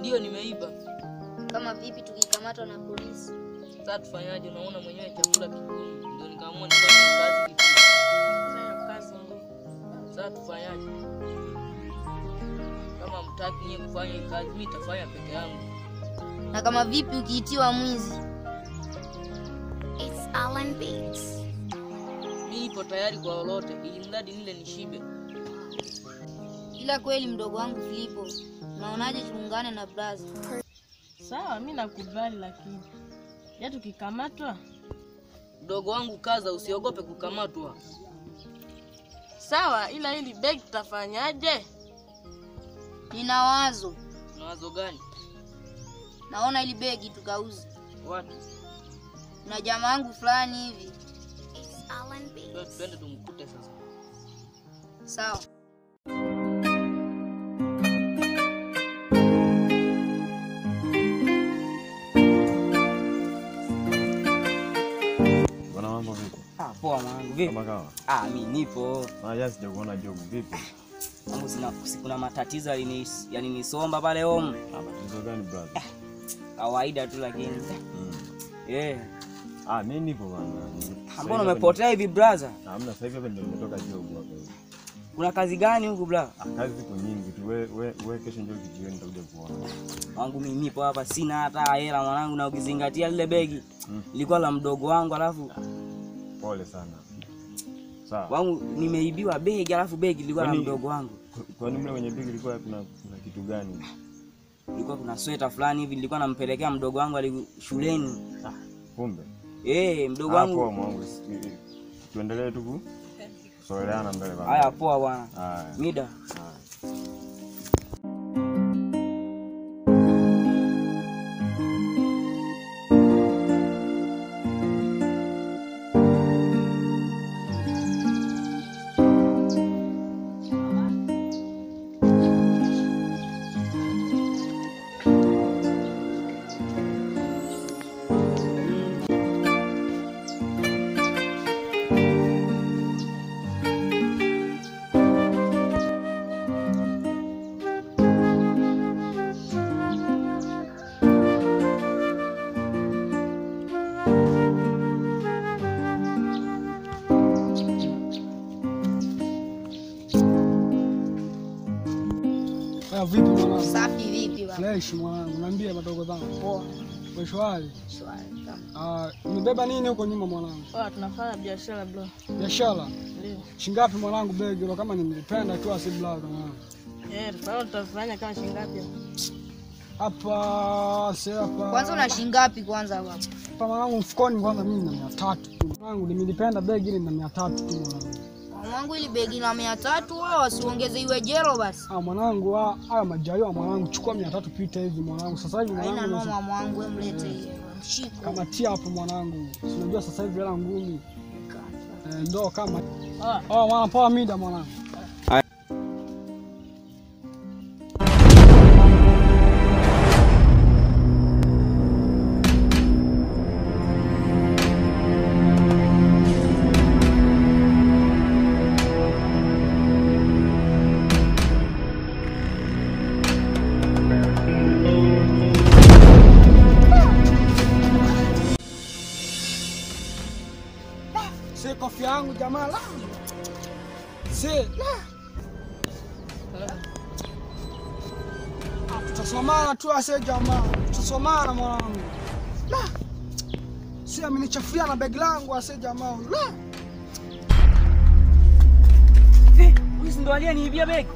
Ndio nimeiba. Kama vipi tukikamatwa na polisi? Sasa tufanyaje? Unaona mwenyewe chakula kigumu. Ndio nikaamua nifanye kazi kitu. Sasa kazi ngumu. Sasa tufanyaje? Kama mtaki nyie kufanya kazi, mimi nitafanya peke yangu. Na kama vipi ukiitiwa mwizi? It's Alan Beats. Mimi nipo tayari kwa lolote, ili mradi nile nishibe. Ila kweli mdogo wangu Filipo, unaonaje tuungane na braza? Sawa, mimi nakubali, lakini ya tukikamatwa? Mdogo wangu kaza, usiogope kukamatwa. Sawa, ila hili begi tutafanyaje? Nina wazo. Una wazo gani? Naona hili begi tukauze. Wapi? Na jamaa wangu fulani hivi. It's Alan Beats. Twende tumkute sasa. Sawa. Bwana mambo vipi? Ah, poa mwanangu, vipi? Kama kawa. Ah, mimi nipo. Ah, jana sijakuona job vipi? Mambo sina, kuna matatizo yalinisomba pale home. Ah, matatizo gani brother? Kawaida tu lakini. Eh. Ah, mimi nipo bwana. Mbona umepotea hivi brother? Hamna, sasa hivi hapa ndio nimetoka job hapa. Kuna kazi gani huku brother? Ah, kazi ziko nyingi tu. Wewe kesho njoo kijiweni nitakuja kuona. Wangu mimi nipo hapa sina hata hela mwanangu, na ukizingatia lile begi lilikuwa la mdogo wangu alafu pole sana. Sawa. Wangu nimeibiwa begi alafu begi lilikuwa la mdogo wangu. Kwa nini mle kwenye begi lilikuwa kuna kitu gani? Ilikuwa kuna sweta fulani hivi nilikuwa nampelekea mdogo wangu ali shuleni. Ah, kumbe. Eh, mdogo wangu. Poa mwanangu. Tuendelee tu kusoeleana mbele bwana. Haya poa bwana. Mida. Vipi mwanangu? Safi vipi baba? Fresh mwanangu, niambie madogo zangu. Poa. Wewe shwari? Shwari kama. Ah, umebeba nini huko nyuma mwanangu? Poa, tunafanya biashara bro. Biashara? Ndio. Shingapi mwanangu begi hilo kama nilipenda tu asi brother mwanangu. Eh, tutafanya kama shingapi? Hapa, sasa hapa. Kwanza una shingapi kwanza baba? Hapa mwanangu mfukoni kwanza mimi na 300. Mwanangu nilipenda begi ile na 300 tu mwanangu. Mwanangu ili begi na 300 wao wasiongeze iwe jero basi. Ah mwanangu, haya majaliwa mwanangu, chukua 300 pita hivi mwanangu. Sasa hivi mwanangu haina noma mwanangu, wewe mlete mshiko. Kama tia hapo mwanangu. Si unajua sasa hivi hela ngumu. Ndio kama. Ah mwana poa mida mwanangu. Kofia yangu jamaa la. Si la. Tutasomana tu ase jamaa. Tutasomana mwanangu. La. Si amenichafulia na begi langu ase jamaa. La. Eh, huyu ndo aliyeniibia begi.